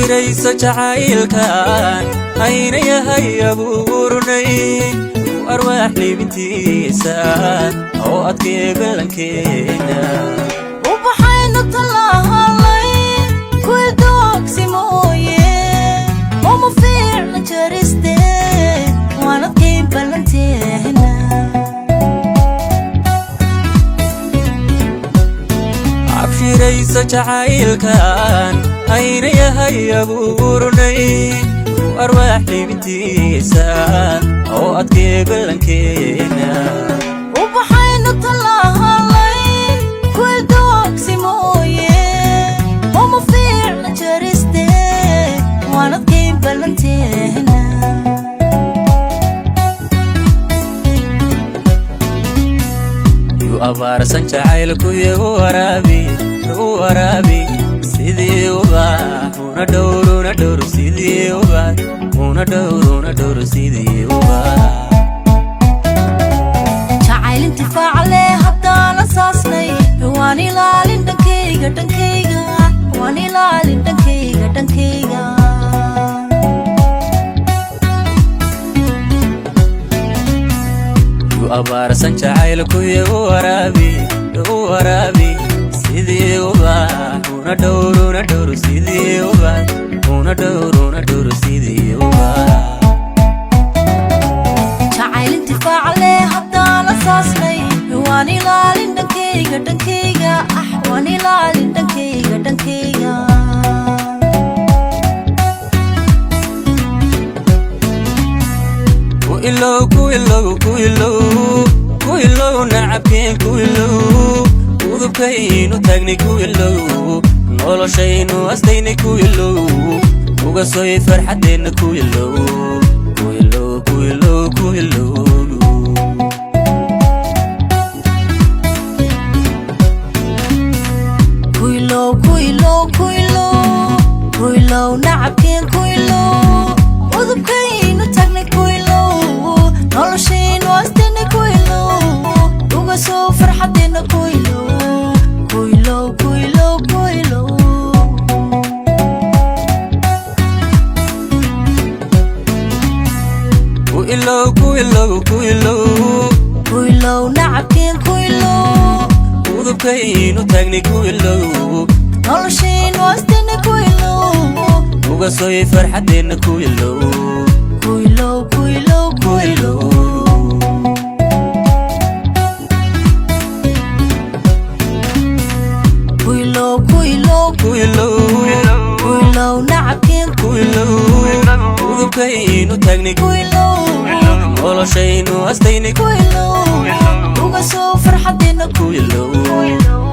Abshirayso jacaylkan ayna yahay abuurnay u arwaax liibintiisa oo adkee ballankeena. Ubaxaynu tallaalay kuwi doogsi mooye, uma fiicna jariste, waan adkayn ballanteena. Abshirayso jacaylkan ayna yahay abuurnay u arwaax liibintiisa oo adkee ballankeena. Ubaxaynu tallaalay kuwi doogsi mooye, uma fiicna jariste, waan adkayn ballanteena. Yu abaarsan jacaylku igu waraabi, u waraabi sidii ubax, una dhowr, una dhowr sidii ubax, una dhowr, una dhowr sidii ubax. Jacayl intifaac leh haddaan asaasnay, waan ilaalin dhankayga, dhankayga, waan ilaalin dhankayga, dhankayga. Yu abaarsan jacaylku igu waraabi, u waraabi sidii ubax, una dhowr, una dhowr sidii ubax, una dhowr, una dhowr sidii ubax. Jacayl intifaac leh haddaan asaasnay, waan ilaalin dhankayga, dhankayga, ah, waan ilaalin dhankayga, dhankayga. Ku ilow, ku ilow, ku ilow, ku ilow nacabkeen, ku ilow udubkaynu taagnay, ku ilow noloshaynu astaynay, ku ilow uga soy farxaddeenna, ku ilow, ku ilow, ku ilow, ku ilow. Kuilow, kuilow, kuilow, kuilow nacabkeen, kuilow udubkaynu tagnay, kuilow noloshaynu astaynay, kuilow uga soo farxadeenna, kuilow, kuilow, kuilow, kuilow. Ku ilow, ku ilow, ku ilow, Kuilow nacabkeen, kuilow udubkaynu taagnay, ku ilow noloshaynu astaynay, kuilow uga soy farxaddeenna, ku ilow, kuilow, kuilow, ku kuilow. Ilow, Kuilow, kuilow, ku ilow, kuilow nacabkeen, ku ilow udubkaynu taagnay, kuilow noloshaynu astaynay, kuilow uga soo farxadeenna, ku ilow.